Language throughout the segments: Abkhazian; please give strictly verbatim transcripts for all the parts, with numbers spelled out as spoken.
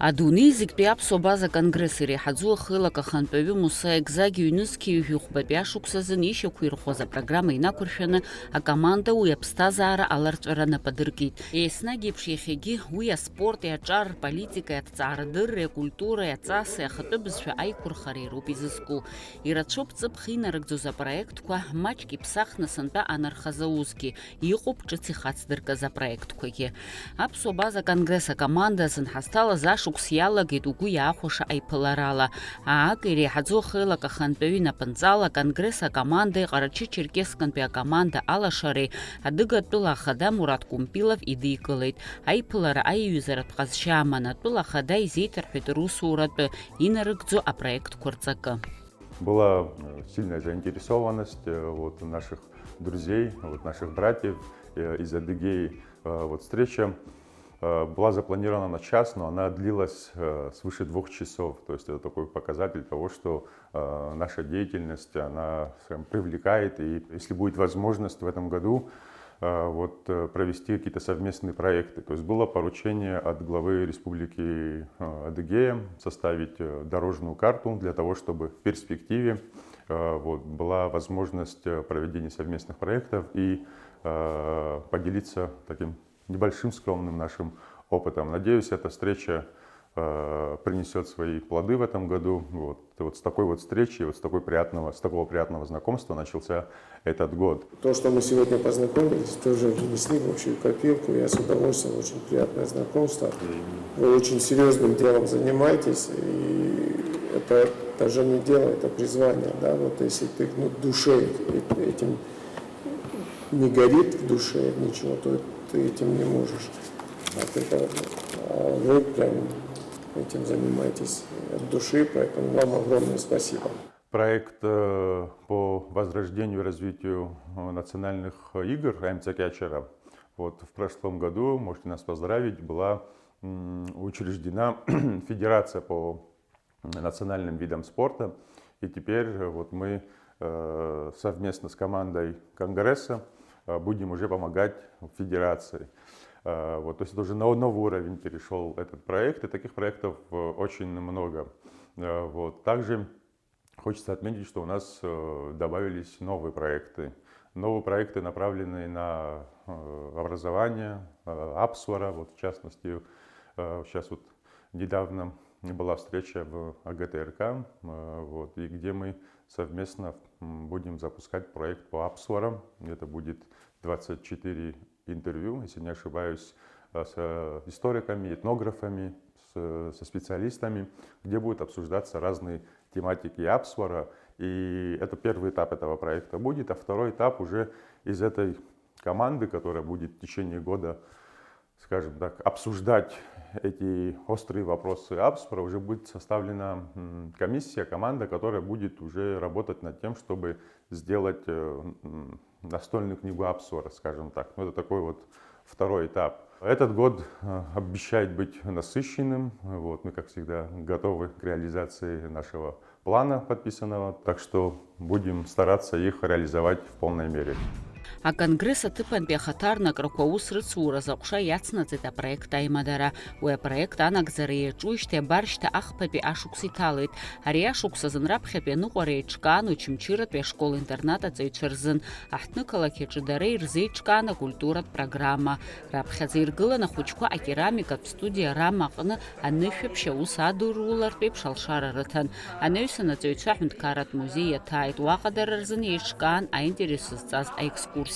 Адунеи зегьтәи аԥсуа база конгресс иреиҳаӡоу ахеилак ахантәаҩы Муса Егзагь ҩнызқьи ҩажәи хәбатәи ашықәс азын ишьақәирӷәӷәаз апрограмма инақәыршәаны акоманда уи аԥсҭазаара аларҵәара нап адыркит. Еснагь еиԥш иахьагьы уи аспорти аҿар, рполитикеи, аҭҵаарадырреи, акультуреи, аҵаси, ахатәы бызшәа аиқәырхареи роуп изызку. Ирацәоуп ҵыԥх инарыгӡоз апроектқәа, маҷк иԥсахны сынтәа анарха зауазгьы, иҟоуп ҿыц ихацдыркыз апроектқәагьы. Аԥсуа база конгресс акоманда азын ҳазҭалаз ашықәс иалагеит угәы иаахәаша аиԥыларала. Аак, иреиҳаӡоу ахеилак ахантәаҩы инапынҵала аконгресс акомандеи Ҟарачы-Черкесскантәи акоманда алашареи Адыгатәыла ахада Мурат Кумпилов идикылеит. Аиԥылара аиҩызаратә ҟазшьа аман, атәыла ахада изеиҭарҳәеит русуратәы инарыгӡо апроектқәа рҵакы. Была, э, сильная заинтересованность, э, вот, наших друзей, вот, наших братьев, э, из Адыгеи. Э, вот, встреча, э, была запланирована на час, но она длилась, э, свыше двух часов. То есть это такой показатель того, что, э, наша деятельность, она, скажем, привлекает. И если будет возможность в этом году, э, вот, э, провести какие-то совместные проекты. То есть было поручение от главы Республики, э, Адыгея составить, э, дорожную карту для того, чтобы в перспективе, э, вот, была возможность, э, проведения совместных проектов и, э, поделиться таким небольшим скромным нашим опытом. Надеюсь, эта встреча, э, принесёт свои плоды в этом году. Вот. Вот с такой вот встречи, вот с такой приятного, с такого приятного знакомства начался этот год. То, что мы сегодня познакомились, тоже внесли в общую копилку. Я с удовольствием, очень приятное знакомство. Вы очень серьёзным делом занимаетесь, и это, это же не дело, это призвание, да, вот если ты, ну, душой э-, этим не горит в душе ничего, то ты этим не можешь. От этого, а вы прям этим занимаетесь от души, поэтому вам огромное спасибо. Проект, э, по возрождению и развитию, э, национальных игр М Ц Кячера. Вот в прошлом году, можете нас поздравить, была, м, учреждена федерация по национальным видам спорта. И теперь, э, вот мы, э, совместно с командой Конгресса, э, будем уже помогать федерации. Э, вот, то есть это уже на новый уровень перешёл этот проект, и таких проектов, э, очень много. Э, вот. Также хочется отметить, что у нас, э, добавились новые проекты. Новые проекты, направленные на, э, образование, э, Апсвара, вот, в частности, э, щас вот недавно была встреча в А Г Т Р К, э, вот, и где мы совместно, м, будем запускать проект по Апсварам. Это будет двадцать четыре интервью, если не ошибаюсь, э, с, э, историками, этнографами, с, со специалистами, где будут обсуждаться разные тематики Апсвара. И это первый этап этого проекта будет, а второй этап уже из этой команды, которая будет в течение года, скажем так, обсуждать эти острые вопросы Апсвара, уже будет составлена, м, комиссия, команда, которая будет уже работать над тем, чтобы сделать, э, м, настольную книгу Апсвара, скажем так. Ну, это такой вот второй этап. Этот год, э, обещает быть насыщенным. Вот, мы, как всегда, готовы к реализации нашего плана подписанного, так что будем стараться их реализовать в полной мере. Аконгресс аҭыԥантәи ахаҭарнакрақәа аус рыцуразы аҟәша иацнаҵеит апроект Аимадара. Уи апроект анагӡара иаҿуижьҭеи абар шьҭа ахԥатәи ашықәс иҭалеит. Ари ашықәс азын раԥхьатәи аныҟәара еиҿкаан Очамчыратәи ашкол-интернат аҵаҩцәа рзын, аҳҭнықалақь аҿы дара ирзеиҿкаан акультуратә программа. Раԥхьаӡа иргылан ахәыҷқәа акерамикатә студиа Рама аҟны анышәаԥшь аус адурулартә еиԥш алшара рыҭан. Анаҩсан аҵаҩцәа аҳәынҭқарратә музеи иаҭааит, уаҟа дара рзын еиҿкаан аинтерес зҵаз аекскурсиа.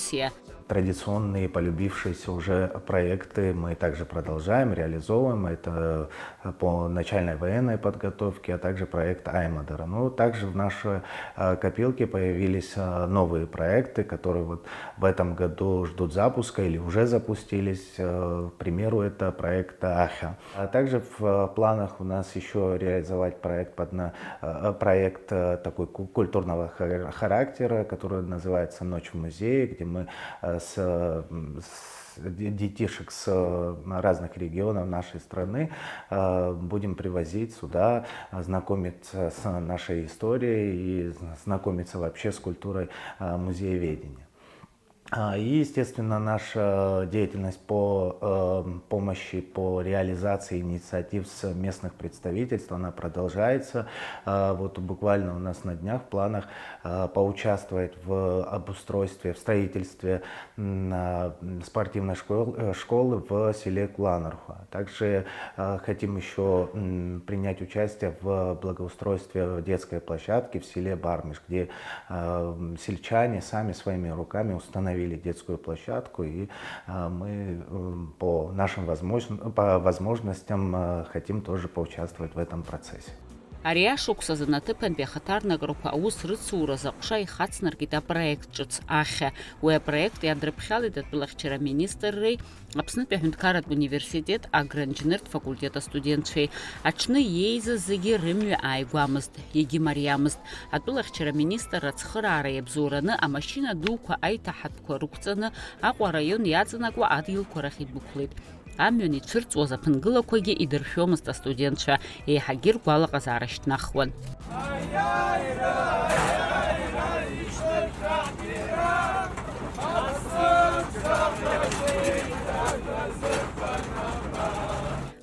Традиционные, полюбившиеся уже проекты мы также продолжаем, реализовываем. Это, э, по начальной военной подготовке, а также проект Аймадара. Ну, также в наши, э, копилки появились, э, новые проекты, которые вот в этом году ждут запуска или уже запустились. Э, к примеру, это проект Ахя. А также в, э, планах у нас ещё реализовать проект под на-, э, проект, э, такой ку-, культурного хар-, характера, который называется «Ночь в музее», где мы, э, с, м, с де-, детишек с, э, разных регионов нашей страны, э, будем привозить сюда, э, знакомить с нашей историей и з-, знакомиться вообще с культурой, э, музееведения. А, И, естественно, наша деятельность по э, помощи, по реализации инициатив с местных представительств, она продолжается. А, Вот буквально у нас на днях в планах а, поучаствовать в обустройстве, в строительстве м, а, м, спортивной школ- э, школы в селе Куланархуа. Также а, хотим еще м, принять участие в благоустройстве детской площадки в селе Бармиш, где а, м, сельчане сами своими руками установили детскую площадку, и а, мы м, по нашим возможн- по возможностям а, хотим тоже поучаствовать в этом процессе. Ари ашықәс азын аҭыԥантәи ахаҭарнакрақәа аус рыцуразы аҟәша ихацнаркит апроект ҿыц Ахьа. Уи апроект иадырԥхьалеит атәылахьчара министрреи Аԥснытәи аҳәынҭқарратә университет агроинженертә факультет астудентцәеи. Аҽны иеизаз зегьы рымҩа ааигәамызт, егьымариамызт. Атәылахьчара министр ацхыраара иабзоураны амашьына дуқәа аиҭаҳатәқәа рықәҵаны Аҟәа араион иаҵанакуа адгьылқәа рахь идәықәлеит. Амҩан ицәырҵуаз аԥынгылақәагьы идыршәомызт астудентцәа, еиҳагьы ргәалаҟазаара шьҭнахуан.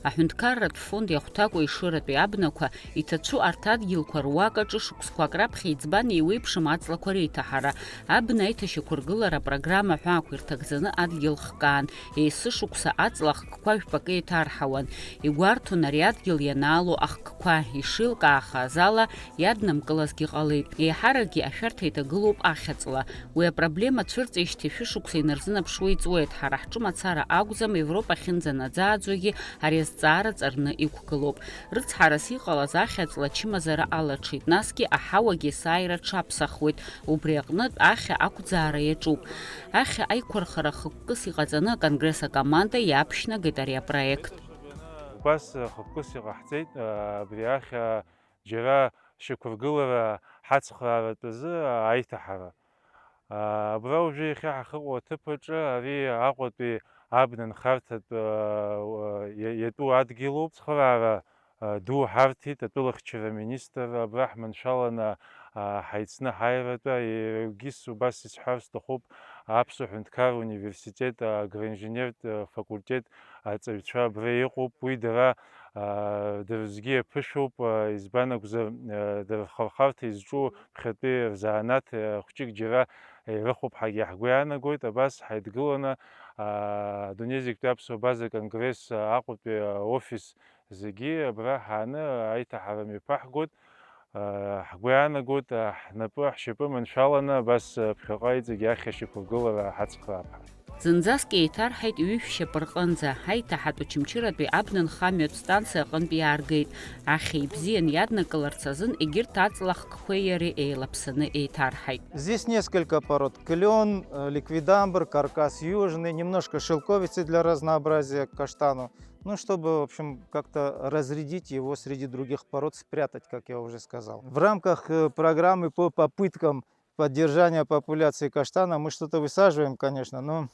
Аҳәынҭқарратә фонд иахәҭакуа Ешыратәи абнақәа иҭацәу арҭ адгьылқәа руак аҿы шықәсқәак раԥхьа иӡбан еиуеиԥшым аҵлақәа реиҭаҳара. Абна аиҭашьақәыргылара апрограмма ҳәа ақәирҭагӡаны адгьыл хкаан, есышықәса аҵла ахкқәа жәпакы еиҭарҳауан. Игәарҭон ари адгьыл ианаало ахкқәа, ишеилкаахаз ала, иаднамкылазгьы ҟалеит. Еиҳаракгьы ашәарҭа иҭагылоуп ахьаҵла. Уи апроблема цәырҵижьҭеи шәышықәса инарзынаԥшуа иҵуеит, ҳара ҳҿы мацара акәӡам, Европа ахьынӡанаӡааӡогьы ари азҵаара ҵарны иқәгылоуп. Рыцҳарас иҟалаз ахьаҵла ачымазара алаҽит, насгьы аҳауагьы есааира аҽаԥсахуеит, убри аҟнытә ахьа ақәӡаара иаҿуп. Ахьа аиқәырхара хықәкыс иҟаҵаны аконгресс акоманда иаԥшьнагеит ари апроект. Убас хықәкыс иҟаҳҵеит абри ахьа џьара шьақәыргылара ҳацхрааратә азы аиҭаҳара. Абра уажәы иахьа ҳахьыҟоу аҭыԥ аҿы ари Аҟәатәи абна нхарҭатә иатәу адгьылуп. Цхыраара ду ҳарҭеит атәылахьчара аминистр абра ҳманшәаланы ҳаицны ҳааиратәы. Иаргьы убас исҳәар сҭахуп, Аԥсуа ҳәынҭқарра университет агроинженертә факультет аҵаҩцәа абра иҟоуп. Уи дара дара рзгьы иаԥышәоуп, избан акәзар, дара рхырхарҭа изҿу ԥхьатәи рзанааҭ хәҷык џьара ирыхәап ҳәагьы ҳгәы иаанагоит. Абас ҳаидгыланы адунеи зегьтәи аԥсуа абаза конгресс Аҟәатәи офис зегьы абра ҳааны аиҭаҳара мҩаԥаҳгоит. Ҳгәы иаанагоит, ҳнапы, ҳшьапы маншәаланы абас ԥхьаҟа иҵегь ахьа шьақәыргылара ҳацхраап ҳәа. Зынӡаск еиҭарҳаит ҩышә шьапы рҟынӡа, ҳаиҭаҳатә Очамчыратәи абна нхамҩатә станциа аҟынтә иааргеит. Ахьа ибзиан иаднакыларц азын егьырҭ аҵла хкқәеи иареи еилаԥсаны еиҭарҳаит. Здесь несколько пород: клен, ликвидамбр, каркас южный, немножко шелковицы для разнообразия к каштану. Ну, чтобы, в общем, как-то разрядить его среди других пород, спрятать, как я уже сказал. В рамках э, программы по попыткам поддержания популяции каштана мы что-то высаживаем, конечно, но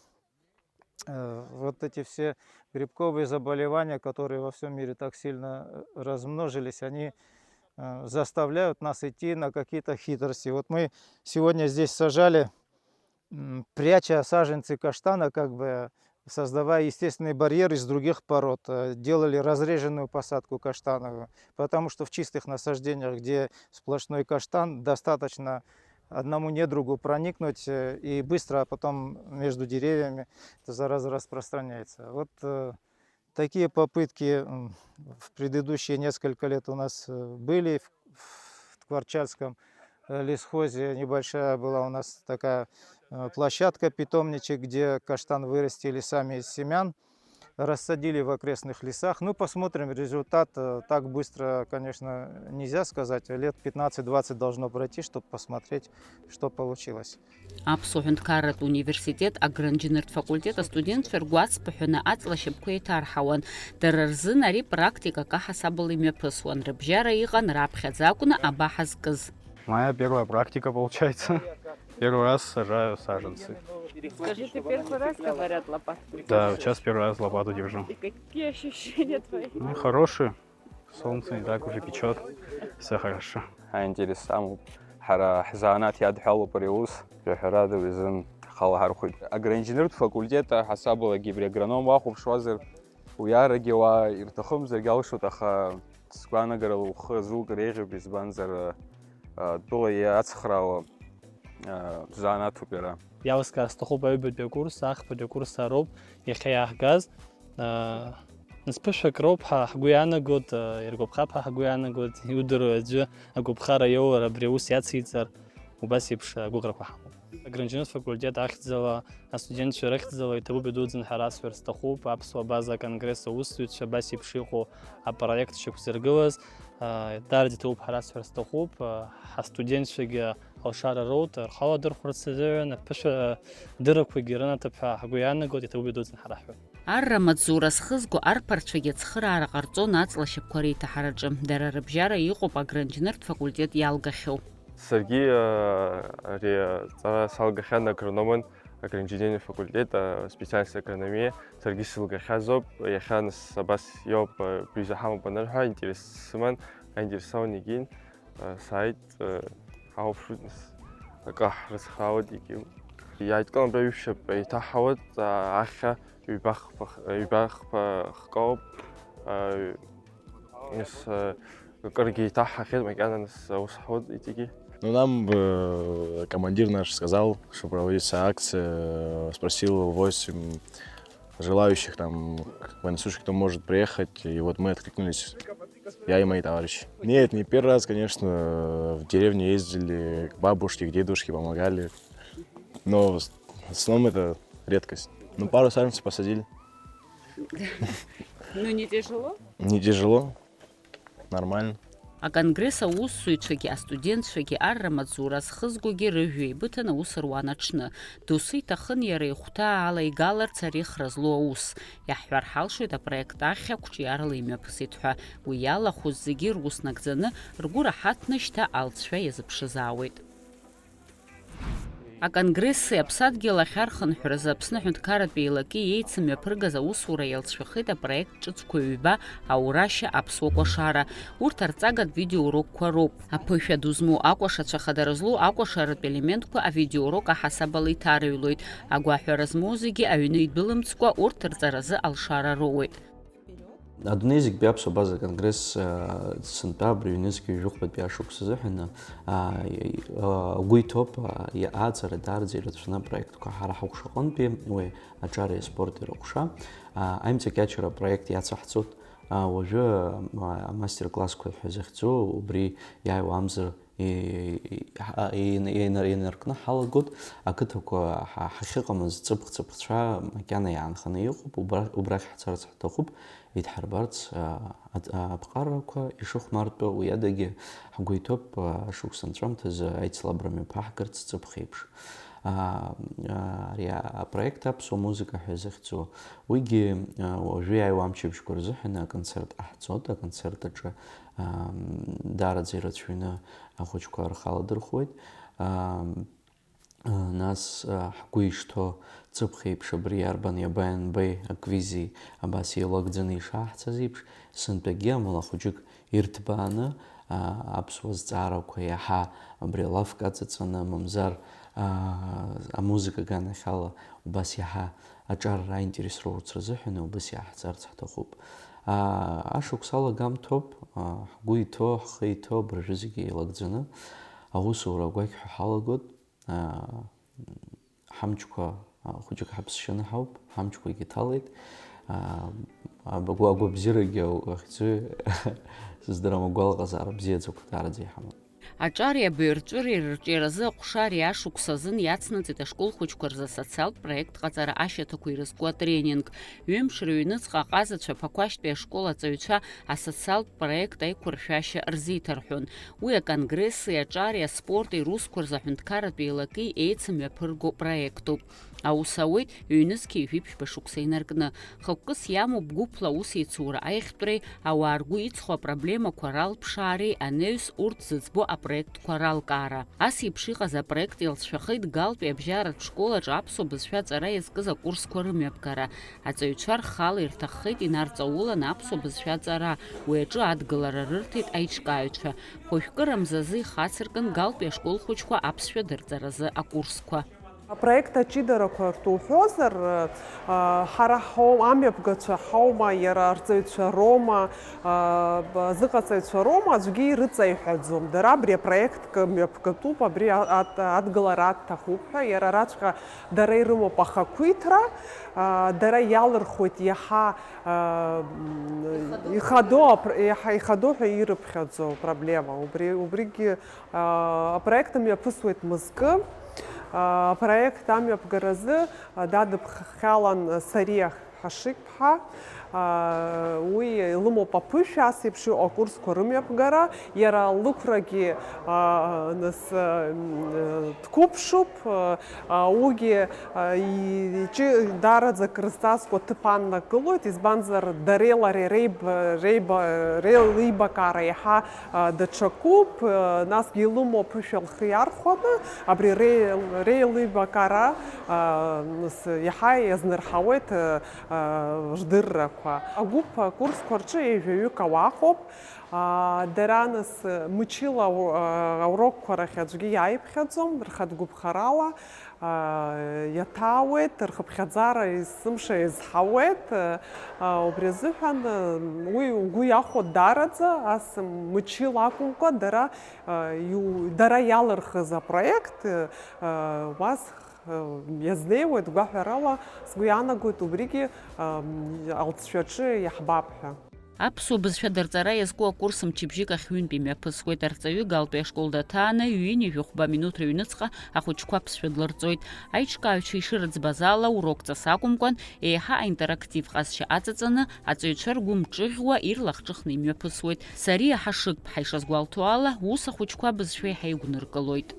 э, вот эти все грибковые заболевания, которые во всем мире так сильно э, размножились, они э, заставляют нас идти на какие-то хитрости. Вот мы сегодня здесь сажали, пряча саженцы каштана, как бы создавая естественный барьер из других пород, э, делали разреженную посадку каштановую, потому что в чистых насаждениях, где сплошной каштан, достаточно одному недругу проникнуть э, и быстро потом между деревьями эта зараза распространяется. Вот э, такие попытки в предыдущие несколько лет у нас э, были в, в Тхварчальском э, лесхозе. Небольшая была у нас такая э, площадка, питомничек, где каштан вырастили сами из семян, рассадили в окрестных лесах. Ну, посмотрим результат. Так быстро, конечно, нельзя сказать. Лет пятнадцать-двадцать должно пройти, чтобы посмотреть, что получилось. Аԥсуа ҳәынҭқарратә университет агроинженертә факультет астудентцәа ргәацԥыҳәаны аҵла шьапқәа еиҭарҳауан. Дара рзын ари практикак аҳасабала имҩаԥысуан, рыбжьара иҟан раԥхьаӡа акәны абаҳа зкыз. Моя первая практика получается. Первый раз сажаю саженцы. Скажи, ты первый раз, говорят, лопату держишь? Да, сейчас первый раз лопату держу. И какие ощущения твои? Ну, хорошие. Солнце не так уже печет. Все хорошо. Аинтерес амоуп. Ҳара ҳзанааҭ иадҳәалоуп ари аус. Жәаҳәарада уи азын ҟалҳархәит. Агроинженертә факультет аҳасабалагьы абри агроном уахәаԥшуазар, уиарагьы уа ирҭахымзаргьы алшоит, аха сгәаанагарала ухы азукыр еиӷьуп, избанзар, а, тәыла иацхраауа, а, занааҭуп иара. Иалскаар сҭахуп аҩбатәи акурс, ахԥатәи акурс аароуп иахьа иааҳгаз. Нас ԥышәак роуп ҳәа ҳгәы иаанагоит, иргәаԥхап ҳәа ҳгәы иаанагоит, иудыруеи аӡәы агәаԥхара иоур абри аус иациҵар, убас еиԥш агәыӷрақәа ҳамоуп. Агроинженертә факультет ахьӡала, астудентцәа рыхьӡала иҭабуп идуӡӡан ҳәа расҳәар сҭахуп, аԥсуа база аконгресс аусзуҩцәа абас еиԥш иҟоу апроект шьақәзыргылаз, даараӡа иҭабуп ҳәа расҳәар сҭахуп, ҳастудентцәагьы алшара роут, рхала дырхәарц азыҳәан аԥышәа дырақәагьы рынаҭап ҳәа ҳгәы иаанагоит, иҭабуп идуӡӡан ҳәа раҳҳәар. Арра маҵзура зхызго арԥарцәагьы ацхыраара ҟарҵон аҵла шьапқәа реиҭаҳараҿы. Дара рыбжьара иҟоуп агроинженертә факультет иалгахьоу. Саргьы, э, ари аҵара салгахьан агрономын, агроинженерный факультет, э, специальность агрономия. Саргьы сылгахьазоуп, иахьа нас абас иоуп, э, бҩыза ҳамоуп анырҳәа, интерес сыман, аинтерес саун егьин, э, сааит, э, ҳауԥшуеит нас, акы ҳрыцхраауеит егьи. Иааидкылан абра ҩышәшьап еиҭаҳауеит, э, ахьа ҩба-хԥа х-, ҩба-хԥа хкоуп, э, Нас, э, акыргьы еиҭаҳҳахьеит, макьана нас аус ҳуеит иҵегьы. Ну, нам, э, командир наш сказал, что проводится акция, э, спросил восемь желающих, там, военнослужащих, кто может приехать, и вот мы откликнулись, я и мои товарищи. Нет, не первый раз, конечно, в деревню ездили, к бабушке, к дедушке помогали, но в основном это редкость. Ну, пару саженцев посадили. Ну, не тяжело? Не тяжело. Нормально. Аконгресс аусзуҩцәагьы астудентцәагьы арра маҵзура зхызгогьы рыжәҩа еибыҭан аус руан аҽны. Доусы иҭахын иара ихәҭаа алеигаларц арехра злоу аус. Иаҳҳәар ҳалшоит апроект ахьа қәҿиарала имҩаԥысит ҳәа. Уи иалахәыз зегьы рус нагӡаны, ргәы раҳаҭны шьҭа алҵшәа иазыԥшызаауеит. Аконгресси аԥсадгьыл ахь архынҳәразы Аԥсны аҳәынҭқарратә еилаки еицымҩаԥыргаз аусура иалҵшәахеит апроект ҿыцқәа ҩба, аурашьа, аԥсуа кәашара. Урҭ арҵагатә видеоурокқәа роуп. Аԥышәа ду змоу акәашацәа хадара злоу акәашаратә елементқәа авидеоурок аҳасабала иҭарыҩлоит. Агәаҳәара змоу зегьы аҩны идәылымҵкәа урҭ рҵаразы алшара роуеит. Адунеи зегьтәи аԥсуа база конгресс, а, сынтәа абри ҩнызқьи жәохәбатәи ашықәс азыҳәан, а, и-, а, агәы иҭоуп, а, и-, ааӡара даараӡа ирацәаны апроектқәа ҳара ҳакәшаҟынтәи уи аҿареи аспорти рыҟәша, а, аимҵакьачара апроект иацаҳҵоит, а, уажәы, а, амастер-классқәа ҳәа захьӡу убри иааиуа амза и-, и-, ҳа-, ин-, ин-, инаркны ҳалагоит, ақыҭақәа ҳа-, ҳахьыҟамыз ҵыԥх-ҵыԥхцәа макьана иаанханы иҟоуп, убра-, убрахь ҳцарц ҳҭахуп, идҳарбарц, а, аҭ-, а, аԥҟарақәа ишыхәмартәу, уи адагьы ҳгәы иҭоуп, а, шықәса анҵәамҭазы аицлабра мҩаԥаҳгарц ҵыԥх еиԥш. А, а, ари апроект Аԥсуа музыка ҳәа захьӡу, уигьы, а, уажәы иааиуа амчыбжьқәа рзыҳәан аконцерт ҟаҳҵоит, аконцерт аҿы Ам, даараӡа ирацәаҩны ахәыҷқәа рхы аладырхәуеит. Ам, а, нас, а, ҳгәы ишҭоу ҵыԥх еиԥш абри иарбан иабаианбеи аквизи абас еилагӡаны ишааҳҵаз еиԥш, сынтәагьы амала хәыҷык ирҭбааны, а, аԥсуа зҵаарақәа иаҳа абри алафк аҵаҵаны, мамзар, а, амузыка аганахьала убас иаҳа аҿар аинтерес роурц рзыҳәан убас иааҳҵарц ҳҭахуп. Аа, ашықәс алагамҭоуп, аа, ҳгәы иҭоу, ҳхы иҭоу абыржәы зегьы еилагӡаны аусура агәақь ҳәа ҳалагоит. Аа, ҳамчқәа, аа, хәыҷык ҳаԥсшьаны ҳауп, ҳамчқәагьы ҭалеит. Аа, аб-, агәа-, агәабзиарагьы ахьӡы сыздырам, агәалаҟазаара бзиаӡақәа даараӡа иҳамоуп. Аҿари абаҩрҵәыреи рырҿиаразы аҟәша ари ашықәс азын иацнаҵеит ашкол хәыҷқәа рзы асоциалтә проект ҟаҵара ашьаҭақәа ирызку атренинг. Ҩымш рыҩныҵҟа аҟазацәа Ԥақәашьтәи ашкол аҵаҩцәа асоциалтә проект аиқәыршәашьа рзиҭарҳәон. Уи аконгресси аҿари аспорти русқәа рзы аҳәынҭқарратә еилаки еицымҩаԥырго проектуп. Аус ауеит ҩнызқьи жәиԥшьба шықәса инаркны. Хықәкыс иамоуп гәыԥла аусеицура аиӷьтәреи, ауаа ргәы иҵхо апроблемақәа ралԥшаареи анаҩс урҭ зыӡбо апроектқәа ралкаара. Ас еиԥш иҟаз апроект иалҵшәахеит Галтәи абжьаратә школ аҿы аԥсуа бызшәа аҵара иазкыз акурсқәа рымҩаԥгара. Аҵаҩцәа рхала ирҭаххеит инарҵауланы аԥсуа бызшәа аҵара, уи аҿы адгылара рырҭеит аиҿкааҩцәа. Хәажәкыра мзазы ихацыркын Галтәи ашкол хәыҷқәа аԥсшәа дырҵаразы акурсқәа. Апроект аҷыдарақәа ртәы уҳәозар, ҳара ҳоу-, амҩаԥгацәа ҳаума, иара арҵаҩцәа роума, азыҟаҵаҩцәа роума, аӡәгьы ирыҵаиҳәаӡом. Дара абри апроект мҩаԥгатәуп, абри адгылара аҭахуп ҳәа, иара араҵәҟьа дара ирымоуп ахақәиҭра, дара иалырхуеит иаҳа ихадоу, иаҳа ихадоу ҳәа ирыԥхьаӡо проблема. Убри, убригьы апроект мҩаԥысуеит мызкы. Апроект амҩаԥгаразы дадыԥхьалан Сариа Ҳашигԥҳа. Уи илымоуп аԥышәа, ас еиԥш иҟоу акурсқәа рымҩаԥгара. Иара лықәрагьы, нас, дқәыԥшуп. Уигьы иҿы даараӡа крызҵазкуа ҭыԥ ааннакылоит, избанзар, дареи лареи реиб-, реиба-, реилибакаара иаҳа даҽакуп, насгьы илымоу аԥышәа лхы иархәаны, абри ре-, реилибакаара, нас, иаҳа иазнарҳауеит рдыррақәа. Агәыԥ акурсқәа рҿы ҩажәаҩык ауаа ыҟоуп. Дара, нас, мчыла аурокқәа рахь аӡәгьы иааиԥхьаӡом, рхатә гәыԥхарала иаҭаауеит, рхыԥхьаӡара есымша иазҳауеит. Убри азыҳәан уи угәы иахәо даараӡа, ас мчыла акәымкәа, дара иу-, дара иалырхыз апроект уасх иазнеиуеит, гәаҳәарала сгәы иаанагоит, убригьы алҵшәаҿы иаҳбап ҳәа. Аԥсуа бызшәа дырҵара иазку акурс мчыбжьык ахь ҩынтә имҩаԥысуеит. Арҵаҩы Галтәи ашкол даҭааны, ҩынҩажәи хәба минуҭ рыҩныҵҟа ахәыҷқәа аԥсшәа длырҵоит. Аиҿкааҩцәа ишырыӡбаз ала, урок ҵас акәымкәан, еиҳа аинтерактив ҟазшьа аҵаҵаны, аҵаҩцәа ргәы мҿыӷьуа, ирлахҿыхны имҩаԥысуеит. Сариа Ҳашыгԥҳа ишазгәалҭо ала, ус ахәыҷқәа абызшәа еиҳа игәныркылоит.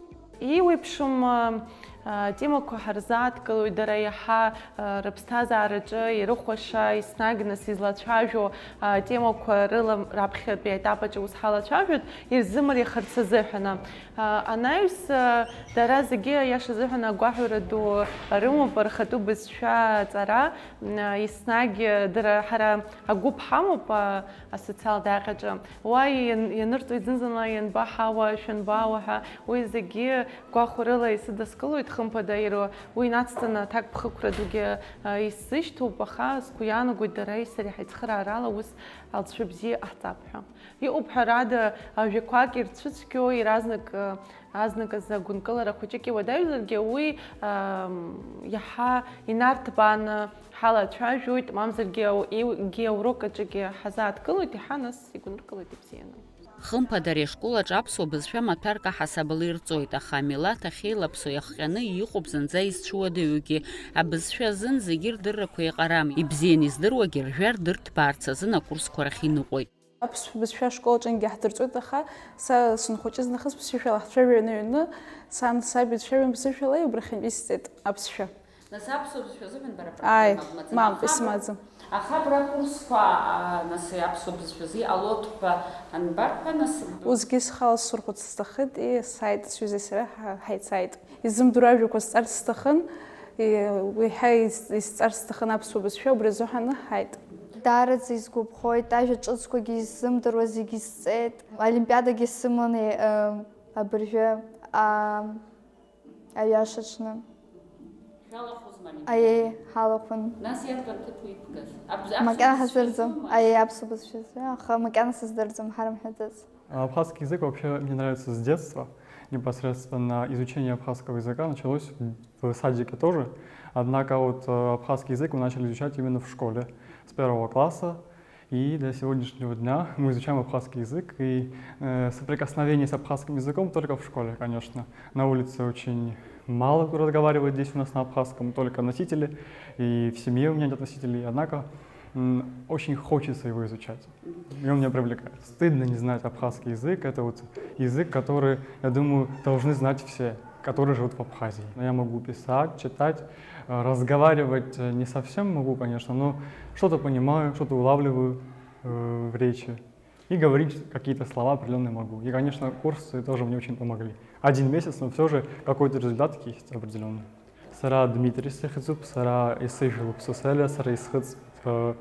Еиуеиԥшым, а, а, темақәа ҳарзааҭгылоит, дара иаҳа, а, рыԥсҭазаараҿы ирыхәаша, еснагь нас излацәажәо, а, темақәа рыла раԥхьатәи аетап аҿы ус ҳалацәажәоит, ирзымариахарц азыҳәан. А, анаҩс, а, дара зегьы, аиаша азыҳәан, агәаҳәара ду рымоуп рхатәы бызшәа аҵара, м, а, еснагь дара, ҳара агәыԥ ҳамоуп, а, асоциалтә аҟьаҿы. Уа иан-, ианырҵоит зынзынла ианба ҳауа, шәанбаауа ҳәа, уи зегьы гәахәарыла исыдыскылоит, хымԥада, иара уи инацҵаны аҭакԥхықәра дугьы, а, исзышьҭоуп, аха сгәы иаанагоит, дареи сареи ҳаицхыраарала ус алҵшәа бзиа ҟаҳҵап ҳәа. Иҟоуп, ҳәарада, ажәақәак ирцәыцәгьоу, иаразнак, а, азныказы агәынкылара хәыҷык иуадаҩзаргьы, уи, ам, иаҳа инарҭбааны ҳалацәажәоит, мамзаргьы ау-, еигьы аурок аҿгьы ҳазааҭгылоит, иаҳа нас игәыныркылоит ибзианы. Хымԥада, ари ашкол аҿы аԥсуа бызшәа маҭәарк аҳасабала ирҵоит, аха амилаҭ ахьеилаԥсо иахҟьаны иҟоуп зынӡа изцәуадаҩугьы. Абызшәа азын зегьы рдыррақәа еиҟарам, ибзианы издыруагьы ржәа рдырҭбаарц азын акурсқәа рахь иныҟәоит. Аԥсуа бызшәа ашкол аҿынгьы иаҳдырҵоит, аха са сынхәыҷыз нахыс ԥсышәала ҳцәажәо аныҩны, сан саб ицәажәон ԥсышәала, убрахьынтә исҵеит аԥсшәа. Нас аԥсуа бызшәа азыҳәан бара Ааи, проблемак мамҵан. Мамп, Аха абра-, исымаӡам. Аха абра акурсқәа, а, нас аԥсуа бызшәазы иҟалоит ҳәа анбарҳәа, нас? Усгьы схала сырхәыц сҭахеит, и сааит, сҩызеи сареи ҳа-, ҳаицааит. Изымдыруа ажәақәа сҵарц сҭахын, и-, еиҳа ис-, исҵарц сҭахын аԥсуа бызшәа, убри азыҳәан ҳаит. Даараӡа исгәаԥхоит, ажәа ҿыцқәагьы исзымдыруа зегьы сҵеит, олимпиадагьы сыман, е-, э, абыржәы, а, аҩашаҽны. Шәалахәызма олимпиада? Аиеи, ҳалахәын. Нас иарбан ҭыԥу иқәгаз? Абз-, Макьана аԥсуа бызшәа ҳаздырӡом. Зума? Аиеи, аԥсуа бызшәа зу, аха макьана сыздырӡом, ҳарымҳәаӡац. Абхазский язык вообще мне нравится с детства. Непосредственно изучение абхазского языка началось в садике тоже. Однако вот, э, абхазский язык мы начали изучать именно в школе с первого класса. И до сегодняшнего дня мы изучаем абхазский язык. И, э, соприкосновение с абхазским языком только в школе, конечно. На улице очень мало кто разговаривает здесь у нас на абхазском, только носители. И в семье у меня нет носителей. Однако, м, очень хочется его изучать. И он меня привлекает. Стыдно не знать абхазский язык. Это вот язык, который, я думаю, должны знать все, которые живут в Абхазии. Но я могу писать, читать, э, разговаривать, э, не совсем могу, конечно, но что-то понимаю, что-то улавливаю, э, в речи. И говорить какие-то слова определённые могу. И, конечно, курсы тоже мне очень помогли. Один месяц, но всё же какой-то результат есть определённый. Сара Дмитри сыхьӡуп, сара исыжәлоуп Сосрелиа, сара исхыҵп, э,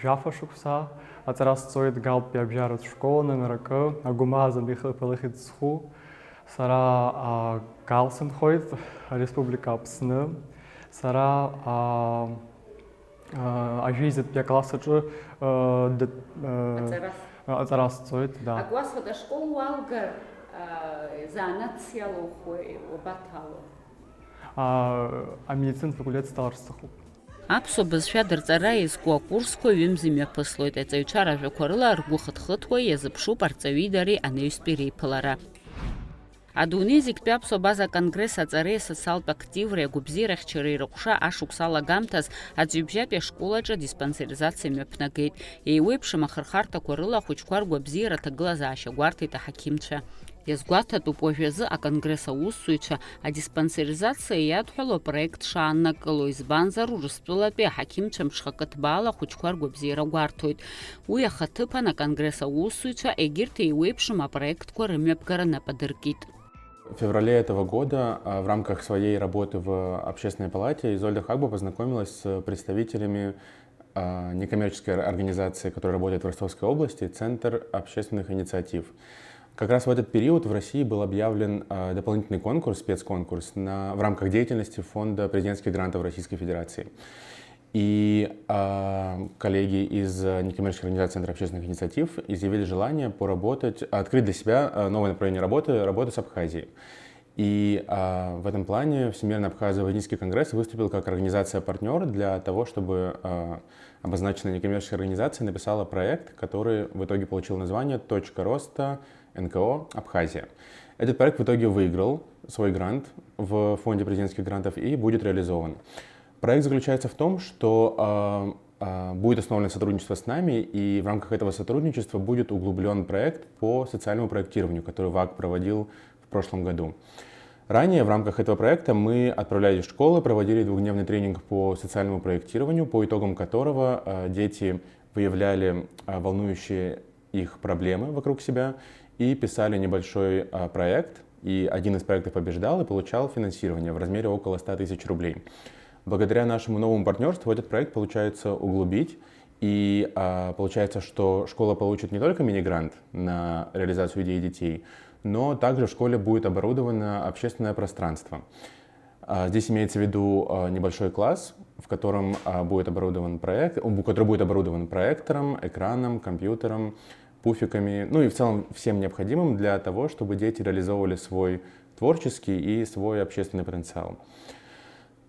жәафа шықәса, аҵара сҵоит Галтәи абжьаратә школ номер акы, Агәмаа Замбихи лыхьӡ зху. Сара, аа, Гал сынхоит, Республика Аԥсны. Сара, аа, аа, ажәеизатәи акласс аҿы, аа, д-, аа, Аҵара. Аҵара сҵоит, да. Аклассқәа ашкол уалгар, аа, занааҭс иалоухуеи, уабаҭало? Аа, амедицинатә факультет сҭалар сҭахуп. Аԥсуа бызшәа дырҵара иазку акурсқәа ҩымз имҩаԥыслоит. Аҵаҩцәа ражәақәа рыла ргәы хыҭхыҭуа иазыԥшуп арҵаҩи дареи анаҩстәи реиԥылара. Адунеи зегьтәи аԥсуа база конгресс аҵареи асоциалтә активреи агәабзиарахьчареи рыҟәша ашықәс алагамҭаз аӡҩыбжьатәи ашкол аҿы адиспансеризациа мҩаԥнагеит. Еиуеиԥшым ахырхарҭақәа рыла ахәыҷқәа ргәабзиара аҭагылазаашьа гәарҭеит аҳақьымцәа. Иазгәаҭатәуп уажәазы аконгресс аусзуҩцәа адиспансеризациа иадҳәалоу апроект шааннакыло, избанзар, Урыстәылатәи аҳақьымцәа мҽхакы ҭбаала ахәыҷқәа ргәабзиара гәарҭоит. Уи ахаҭыԥан аконгресс аусзуҩцәа егьырҭ еиуеиԥшым апроектқәа рымҩаԥгара нап адыркит. В феврале этого года, а, в рамках своей работы в Общественной палате Изольда Хагба познакомилась с представителями, а, некоммерческой организации, которая работает в Ростовской области, Центр общественных инициатив. Как раз в этот период в России был объявлен, а, дополнительный конкурс, спецконкурс на, в рамках деятельности Фонда президентских грантов Российской Федерации. И, а, коллеги из, а, некоммерческой организации Центр общественных инициатив изъявили желание поработать, открыть для себя, а, новое направление работы, работу с Абхазией. И, а, в этом плане Всемирный Абхазско-Осетинский конгресс выступил как организация-партнёр для того, чтобы, а, обозначенная некоммерческая организация написала проект, который в итоге получил название «Точка роста Н К О Абхазия». Этот проект в итоге выиграл свой грант в фонде президентских грантов и будет реализован. Проект заключается в том, что, а, а, будет установлено сотрудничество с нами, и в рамках этого сотрудничества будет углублён проект по социальному проектированию, который ВАК проводил в прошлом году. Ранее в рамках этого проекта мы отправлялись в школы, проводили двухдневный тренинг по социальному проектированию, по итогам которого, а, дети выявляли, а, волнующие их проблемы вокруг себя и писали небольшой, а, проект. И один из проектов побеждал и получал финансирование в размере около ста тысяч рублей. Благодаря нашему новому партнёрству этот проект получается углубить. И, а, получается, что школа получит не только мини-грант на реализацию идей детей, но также в школе будет оборудовано общественное пространство. А, здесь имеется в виду, а, небольшой класс, в котором, а, будет оборудован проект-, у-, который будет оборудован проектором, экраном, компьютером, пуфиками, ну и в целом всем необходимым для того, чтобы дети реализовывали свой творческий и свой общественный потенциал.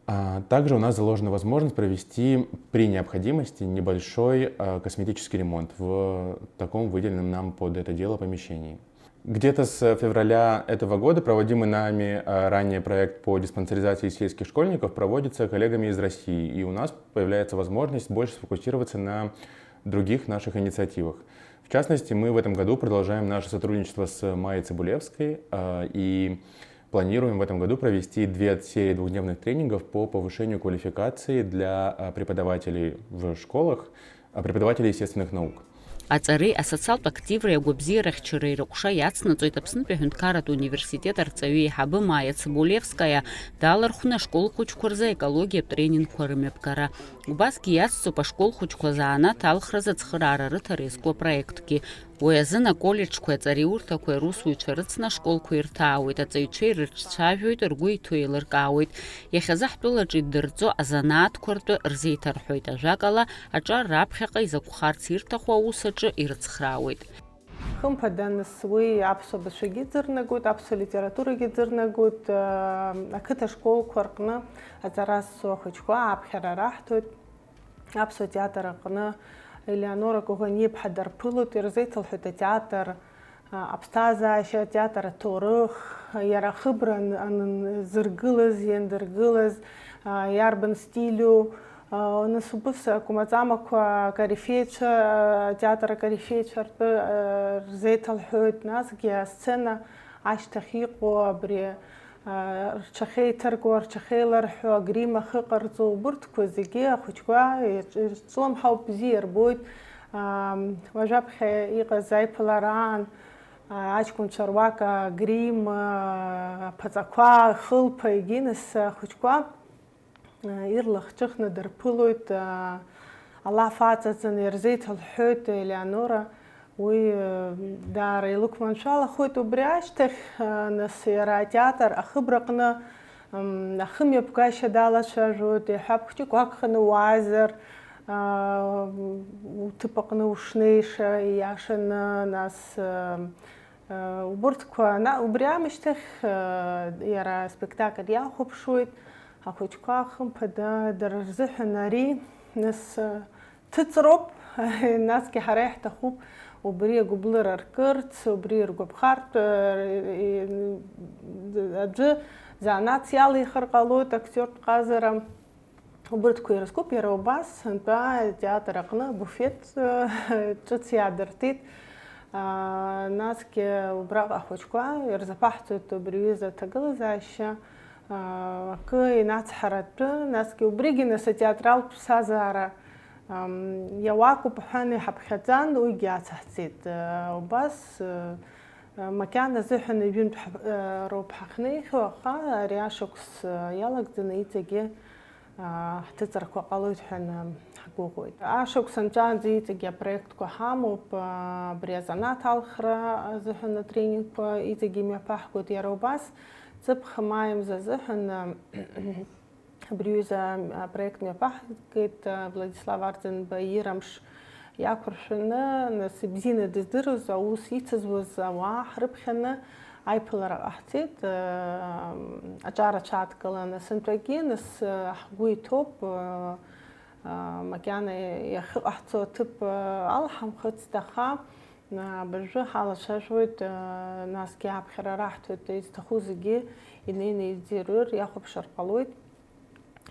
А, также у нас заложена возможность провести при необходимости небольшой, а, косметический ремонт в таком выделенном нам под это дело помещении. Где-то с февраля этого года проводимый нами, а, ранее проект по диспансеризации сельских школьников проводится коллегами из России, и у нас появляется возможность больше сфокусироваться на других наших инициативах. В частности, мы в этом году продолжаем наше сотрудничество с Майей Цыбулевской, а, и планируем в этом году провести две серии двухдневных тренингов по повышению квалификации для, а, преподавателей в школах, а, преподавателей естественных наук. Аҵареи асоциалтә активреи агәабзиарахьчареи рыҟәша иацнаҵоит Аԥснытәи аҳәынҭқарратә университет арҵаҩы еиҳабы Маиа Цыбулевскаиа далархәны ашкол хәыҷқәа рзы аекологиатә тренингқәа рымҩаԥгара. Убасгьы иацҵоуп ашкол хәыҷқәа азанааҭ алхразы ацхыраара рыҭара иазку апроектгьы. Уи азын аколлеџьқәеи аҵареиурҭақәеи русзуҩцәа рыцны ашколқәа ирҭаауеит, аҵаҩцәа ирыҿцәажәоит, ргәы иҭоу еилыркаауеит. Иахьазы ҳтәылаҿы иддырҵо азанааҭқәа ртәы рзеиҭарҳәоит, ажәакала, аҿар раԥхьаҟа изакәхарц ирҭаху аус аҿы ирыцхраауеит. Хымԥада, нас, уи аԥсуа бызшәагьы ӡырнагоит, аԥсуа литературагьы ӡырнагоит, аа, ақыҭа школқәа рҟны аҵара зцу ахәыҷқәа ааԥхьара раҳҭоит. Аԥсуа театр аҟны Елеонора Коӷониаԥҳа дарԥылоит, ирзеиҭалҳәоит атеатр, а, аԥсҭазаашьа, атеатр аҭоурых, иара ахыбра ан-, анзыргылаз, иандыргылаз, а, иарбан стилю, а, нас убыс акәмаҵамақәа акорифеицәа, а, атеатр акорифеицәа ртәы, а, рзеиҭалҳәоит, насгьы асцена ашьҭахь иҟоу абри рҽахьеиҭарку, рҽахьеиларҳәо, агрим ахьыҟарҵо, убырҭқәа зегьы ахәыҷқәа ирҿ-, ирҿлымҳауп, бзиа ирбоит. Ам, уажәаԥхьа иҟаз аиԥылараан, а, аҷкәынцәа руак агрим, а, аԥаҵақәа, ахылԥа, егьи нас ахәыҷқәа Ирлахҿыхны дырԥылоит, алаф аҵаҵаны ирзеиҭалҳәоит Елеонора, Уи даара илықәманшәалахоит. Убри ашьҭахь нас иара атеатр ахыбраҟны ахымҩаԥгашьа далацәажәоит, еиҳа хәыҷык уагханы уаазар, уҭыԥ аҟны ушнеиша ииашаны, нас убырҭқәа, убри аамышьҭахь иара аспектакль иахәаԥшуеит, ахәыҷқәа хымԥада дара рзыҳәан ари нас ҭыҵроуп, насгьы ҳара иаҳҭахуп убри агәыблыра ркырц, убри ргәаԥхартә аӡәы занааҭс иалихыр ҟалоит, актиортә ҟазара. Убырҭқәа ирызкуп, иара убас сынтәа атеатр аҟны абуфеҭ ҿыц иаадыртит. Насгьы убраҟа ахәыҷқәа ирзаԥаҳҵоит убри аҩыза аҭагылазаашьа, акы инацҳаратәы, насгьы убригьы нас атеатралтә ԥсҭазаара иауакуп ҳәан иҳаԥхьаӡан, уигьы ацаҳҵеит. Убас макьана азыҳәан ҩынтә роуп ҳахьнеихьоу, аха ари ашықәс иалагӡаны иҵегьы ҳҭыҵрақәа ҟалоит ҳәа ҳгәыӷуеит. Ашықәс анҵәаанӡа иҵегьы апроектқәа ҳамоуп, абри азанааҭ алхра азыҳәан атренингқәа иҵегьы имҩаԥаҳгоит, иара убас ҵыԥх маи мза азыҳәан абри аҩыза апроект мҩаԥаҳгеит Владислав Арӡынба ирамш иақәыршәаны, нас ибзианы дыздыруаз, аус ицызуаз ауаа ҳрыԥхьаны аиԥылара ҟаҳҵеит, аҿарацәа адкыланы. Сынтәагьы, нас, ҳгәы иҭоуп, макьана иахьыҟаҳҵо аҭыԥ алҳамхыцт, аха абыржәы ҳалацәажәоит, насгьы аԥхьара раҳҭоит, изҭаху зегьы инеины иӡырҩыр иахәаԥшыр ҟалоит.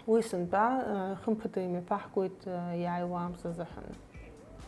Уи сынтәа, хымԥада имҩаԥаҳгоит иааиуа амза азыҳәан.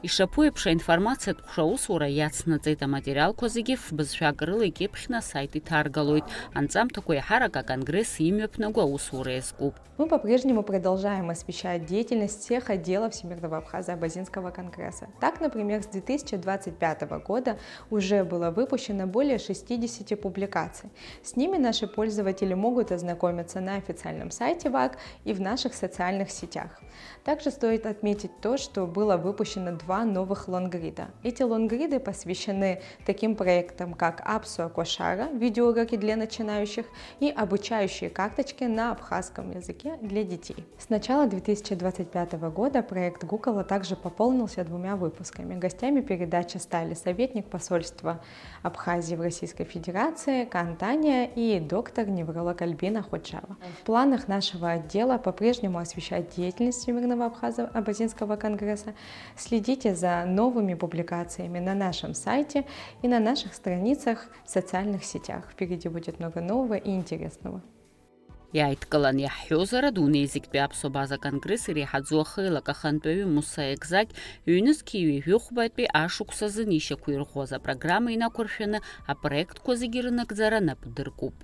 Ишаԥу еиԥш, аинформациатә ҟәша аусура иацнаҵеит, аматериалқәа зегьы фбызшәак рыла икьыԥхьны асайт иҭаргалоит. Анҵамҭақәа еиҳарак аконгресс имҩаԥнаго аусура иазкуп. Мы по-прежнему продолжаем освещать деятельность всех отделов Всемирного Абхазо-Абазинского конгресса. Так, например, с две тысячи двадцать пятого года уже было выпущено более шестидесяти публикаций. С ними наши пользователи могут ознакомиться на официальном сайте ВАК и в наших социальных сетях. Также стоит отметить то, что было выпущено два новых лонгрида. Эти лонгриды посвящены таким проектам, как Аԥсуа кәашара, видеоуроки для начинающих и обучающие карточки на абхазском языке для детей. С начала две тысячи двадцать пятого года проект Гукала также пополнился двумя выпусками. Гостями передачи стали советник посольства Абхазии в Российской Федерации Каан Таниа и доктор-невролог Альбина Ходжаева. В планах нашего отдела по-прежнему освещать деятельность Всемирного Абхазо-Абазинского конгресса. Следите за новыми публикациями на нашем сайте и на наших страницах в социальных сетях. Впереди будет много нового и интересного. Иааидкылан иаҳҳәозар, адунеи зегьтәи аԥсуа-абаза конгресс иреиҳаӡоу ахеилак ахантәаҩы Муса Екзагь ҩнызқьи ҩажәи хәбатәи ашықәс азын ишьақәирӷәӷәаз апрограмма инақәыршәаны апроектқәа зегьы рынагӡара нап дыркуп.